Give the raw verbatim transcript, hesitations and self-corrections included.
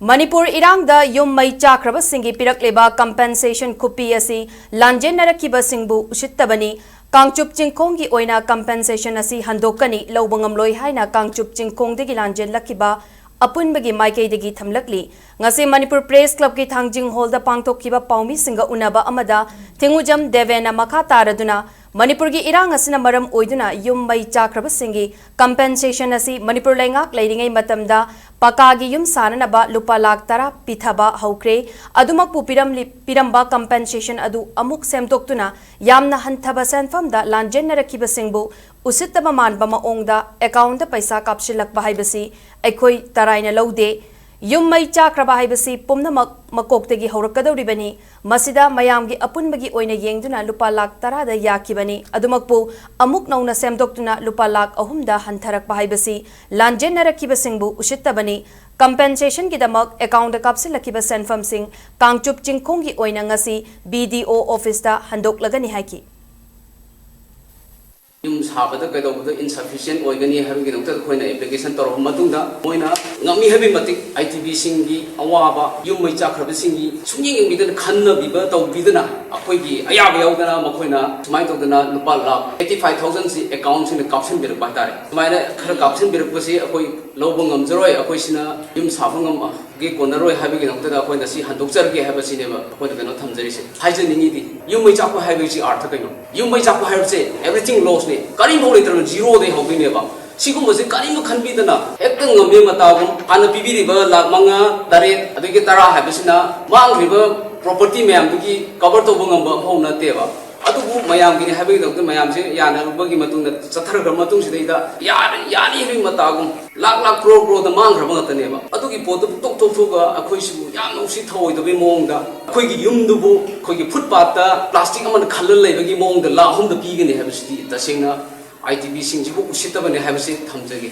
ꯃꯅꯤꯄꯨꯔ ꯏꯔꯥꯡꯗ ꯌꯨꯝ ꯃꯩ ꯆꯥꯛꯈ꯭ꯔꯕꯁꯤꯡꯒꯤ ꯄꯤꯔꯛꯂꯤꯕ compensation ꯈꯨꯄꯤ ꯑꯁꯤ ꯂꯥꯟꯖꯦꯟꯅꯔꯛꯈꯤꯕꯁꯤꯡꯕꯨ ꯎꯁꯤꯠꯇꯕꯅꯤ꯫ ꯀꯥꯡꯆꯨꯞ ꯆꯤꯡꯈꯣꯡꯒꯤ ꯑꯣꯏꯅ compensation ꯑꯁꯤ ꯍꯟꯗꯣꯛꯀꯅꯤ, ꯂꯧꯕ ꯉꯝꯂꯣꯏ ꯍꯥꯏꯅ ꯀꯥꯡꯆꯨꯞ ꯆꯤꯡꯈꯣꯡꯗꯒꯤ ꯂꯥꯟꯖꯦꯟꯂꯛꯈꯤꯕ ꯑꯄꯨꯟꯕꯒꯤ ꯃꯥꯏꯀꯩꯗꯒꯤ ꯊꯝꯂꯛꯂꯤ꯫ ꯉꯁꯤ ꯃꯅꯤꯄꯨꯔ Press Clubꯀꯤ ꯊꯥꯡꯖꯤꯡ Hallꯗ ꯄꯥꯡꯊꯣꯛꯈꯤꯕ ꯄꯥꯎꯃꯤꯁꯤꯡꯒ ꯎꯅꯕ ꯑꯃꯗ ꯊꯤꯡꯉꯨꯖꯝ ꯗꯦꯕꯦꯟꯅ ꯃꯈꯥ ꯇꯥꯔꯗꯨꯅ, ꯃꯅꯤꯄꯨꯔꯒꯤ ꯏꯔꯥꯡ ꯑꯁꯤꯅ ꯃꯔꯝ ꯑꯣꯏꯗꯨꯅ ꯌꯨꯝ ꯃꯩ ꯆꯥꯛꯈ꯭ꯔꯕꯁꯤꯡꯒꯤ compensation ꯑꯁꯤ ꯃꯅꯤꯄꯨꯔ ꯂꯩꯉꯥꯛ ꯂꯩꯔꯤꯉꯩ ꯃꯇꯝꯗ ꯄꯀꯥꯒꯤ ꯌꯨꯝ ꯁꯥꯅꯅꯕ ꯂꯨꯄꯥ ꯂꯥꯈ ꯇꯔꯥ ꯄꯤꯊꯕ ꯍꯧꯈ꯭ꯔꯦ꯫ ꯑꯗꯨꯃꯛꯄꯨ ꯄꯤꯔꯝꯂꯤ-, ꯄꯤꯔꯝꯕ compensation ꯑꯗꯨ ꯑꯃꯨꯛ ꯁꯦꯝꯗꯣꯛꯇꯨꯅ ꯌꯥꯝꯅ ꯍꯟꯊꯕ ꯁꯦꯟꯐꯝꯗ ꯂꯥꯟꯖꯦꯟꯅꯔꯛꯈꯤꯕꯁꯤꯡꯕꯨ ꯎꯁꯤꯠꯇꯕ ꯃꯥꯟꯕ ꯃꯑꯣꯡꯗ accountꯇ ꯄꯩꯁꯥ ꯀꯥꯞꯁꯤꯜꯂꯛꯄ ꯍꯥꯏꯕꯁꯤ ꯑꯩꯈꯣꯏ ꯇꯔꯥꯏꯅ ꯂꯧꯗꯦ꯫ ꯌꯨꯝ ꯃꯩ ꯆꯥꯛꯈ꯭ꯔꯕ ꯍꯥꯏꯕꯁꯤ ꯄꯨꯝꯅꯃꯛ ꯃꯀꯣꯛꯇꯒꯤ ꯍꯧꯔꯛꯀꯗꯧꯔꯤꯕꯅꯤ꯫ ꯃꯁꯤꯗ ꯃꯌꯥꯝꯒꯤ ꯑꯄꯨꯟꯕꯒꯤ ꯑꯣꯏꯅ ꯌꯦꯡꯗꯨꯅ ꯂꯨꯄꯥ ꯂꯥꯈ ꯇꯔꯥꯗ ꯌꯥꯈꯤꯕꯅꯤ꯫ ꯑꯗꯨꯃꯛꯄꯨ ꯑꯃꯨꯛ ꯅꯧꯅ ꯁꯦꯝꯗꯣꯛꯇꯨꯅ ꯂꯨꯄꯥ ꯂꯥꯈ ꯑꯍꯨꯝꯗ ꯍꯟꯊꯔꯛꯄ ꯍꯥꯏꯕꯁꯤ ꯂꯥꯟꯖꯦꯟꯅꯔꯛꯈꯤꯕꯁꯤꯡꯕꯨ ꯎꯁꯤꯠꯇꯕꯅꯤ꯫ Compensationꯒꯤꯗꯃꯛ accountꯇ ꯀꯥꯞꯁꯤꯜꯂꯛꯈꯤꯕ ꯁꯦꯟꯐꯝꯁꯤꯡ ꯀꯥꯡꯆꯨꯞ ꯆꯤꯡꯈꯣꯡꯒꯤ ꯑꯣꯏꯅ ꯉꯁꯤ BDO officeꯇ ꯍꯟꯗꯣꯛꯂꯒꯅꯤ ꯍꯥꯏꯈꯤ꯫ ꯌꯨꯝ ꯁꯥꯕꯗ ꯀꯩꯗꯧꯕꯗ insufficient ꯑꯣꯏꯒꯅꯤ ꯍꯥꯏꯕꯒꯤꯗꯃꯛꯇ ꯑꯩꯈꯣꯏꯅ application ꯇꯧꯔꯕ ꯃꯇꯨꯡꯗ, ꯃꯣꯏꯅ ꯉꯝꯃꯤ ꯍꯥꯏꯕꯒꯤ ꯃꯇꯤꯛ IDPꯁꯤꯡꯒꯤ ꯑꯋꯥꯕ, ꯌꯨꯝ ꯃꯩ ꯆꯥꯛꯈ꯭ꯔꯕꯁꯤꯡꯒꯤ ꯁꯨꯡꯌꯦꯡ ꯌꯦꯡꯕꯤꯗꯅ, ꯈꯟꯅꯕꯤꯕ ꯇꯧꯕꯤꯗꯅ, ꯑꯩꯈꯣꯏꯒꯤ ꯑꯌꯥꯕ ꯌꯥꯎꯗꯅ ꯃꯈꯣꯏꯅ ꯁꯨꯃꯥꯏꯅ ꯇꯧꯗꯅ ꯂꯨꯄꯥ ꯂꯥꯈ eighty five thousandꯁꯤ accountꯁꯤꯅ ꯀꯥꯞꯁꯤꯟꯕꯤꯔꯛꯄ ꯍꯥꯏꯇꯥꯔꯦ꯫ ꯁꯨꯃꯥꯏꯅ ꯈꯔ ꯀꯥꯞꯁꯤꯟꯕꯤꯔꯛꯄꯁꯤ ꯑꯩꯈꯣꯏ ꯂꯧꯕ ꯉꯝꯖꯔꯣꯏ, ꯑꯩꯈꯣꯏꯁꯤꯅ ꯌꯨꯝ ꯁꯥꯕ ꯉꯝꯒꯦ ꯀꯣꯟꯅꯔꯣꯏ ꯍꯥꯏꯕꯒꯤꯗꯃꯛꯇꯗ ꯑꯩꯈꯣꯏꯅ ꯁꯤ ꯍꯟꯗꯣꯛꯆꯔꯒꯦ ꯍꯥꯏꯕꯁꯤꯅꯦꯕ ꯑꯩꯈꯣꯏꯅ ꯀꯩꯅꯣ ꯊꯝꯖꯔꯤꯁꯦ꯫ ꯍꯥꯏꯖꯅꯤꯡꯉꯤꯗꯤ, ꯌꯨꯝ ꯃꯩ ꯆꯥꯛꯄ ꯍꯥꯏꯕꯒꯤ ꯑꯥꯔꯊ ꯀꯩꯅꯣ? ꯌꯨꯝ ꯃꯩ ꯆꯥꯛꯄ ꯍꯥꯏꯕꯁꯦ everything lossꯅꯦ, ꯀꯔꯤꯝꯐꯥꯎ ꯂꯩꯇ꯭ꯔꯕꯅꯤ, zeroꯗꯩ ꯍꯧꯗꯣꯏꯅꯦꯕ꯫ ꯁꯤꯒꯨꯝꯕꯁꯦ ꯀꯔꯤꯝꯇ ꯈꯟꯕꯤꯗꯅ ꯍꯦꯛꯇ ꯉꯝꯃꯦ ꯃꯇꯥꯒꯨꯝ, ꯍꯥꯟꯅ ꯄꯤꯕꯤꯔꯤꯕ ꯂꯥꯈ ꯃꯉꯥ, ꯇꯔꯦꯠ, ꯑꯗꯒꯤ ꯇꯔꯥ ꯍꯥꯏꯕꯁꯤꯅ ꯃꯥꯡꯈ꯭ꯔꯤꯕ property ꯃꯌꯥꯝꯗꯨꯒꯤ cover ꯇꯧꯕ ꯉꯝꯕ ꯑꯃꯐꯥꯎ ꯅꯠꯇꯦꯕ꯫ ꯑꯗꯨꯕꯨ ꯃꯌꯥꯝꯒꯤꯅꯤ ꯍꯥꯏꯕꯒꯤꯗꯃꯛꯇ ꯃꯌꯥꯝꯁꯦ ꯌꯥꯅꯔꯕꯒꯤ ꯃꯇꯨꯡꯗ ꯆꯠꯊꯔꯛꯈ꯭ꯔꯕ ꯃꯇꯨꯡꯁꯤꯗꯩꯗ ꯌꯥꯔꯦ, ꯌꯥꯅꯤ ꯍꯥꯏꯕꯒꯤ ꯃꯇꯥꯒꯨꯝ ꯂꯥꯛ ꯂꯥꯛ ꯀ꯭ꯔꯣꯔ ꯀ꯭ꯔꯣꯔꯗ ꯃꯥꯡꯈ꯭ꯔꯕ ꯉꯥꯛꯇꯅꯦꯕ꯫ ꯑꯗꯨꯒꯤ ꯄꯣꯠꯇꯨ ꯇꯣꯛ ꯇꯣꯛꯊꯣꯛꯑꯒ ꯑꯩꯈꯣꯏꯁꯤꯕꯨ ꯌꯥꯝꯅ ꯎꯁꯤꯠ ꯊꯑꯣꯏꯗꯕꯒꯤ ꯃꯑꯣꯡꯗ ꯑꯩꯈꯣꯏꯒꯤ ꯌꯨꯝꯗꯨꯕꯨ ꯑꯩꯈꯣꯏꯒꯤ ꯐꯨꯠꯄꯥꯠꯇ ꯄ꯭ꯂꯥꯁꯇꯤꯛ ꯑꯃꯅ ꯈꯜꯂ ꯂꯩꯕꯒꯤ ꯃꯑꯣꯡꯗ ꯂꯥꯛ ꯑꯍꯨꯝꯗ ꯄꯤꯒꯅꯤ ꯍꯥꯏꯕꯁꯤꯗꯤ ꯇꯁꯦꯡꯅ IDPꯁꯤꯡꯁꯤꯕꯨ ꯎꯁꯤꯠꯇꯕꯅꯤ ꯍꯥꯏꯕꯁꯤ ꯊꯝꯖꯒꯦ꯫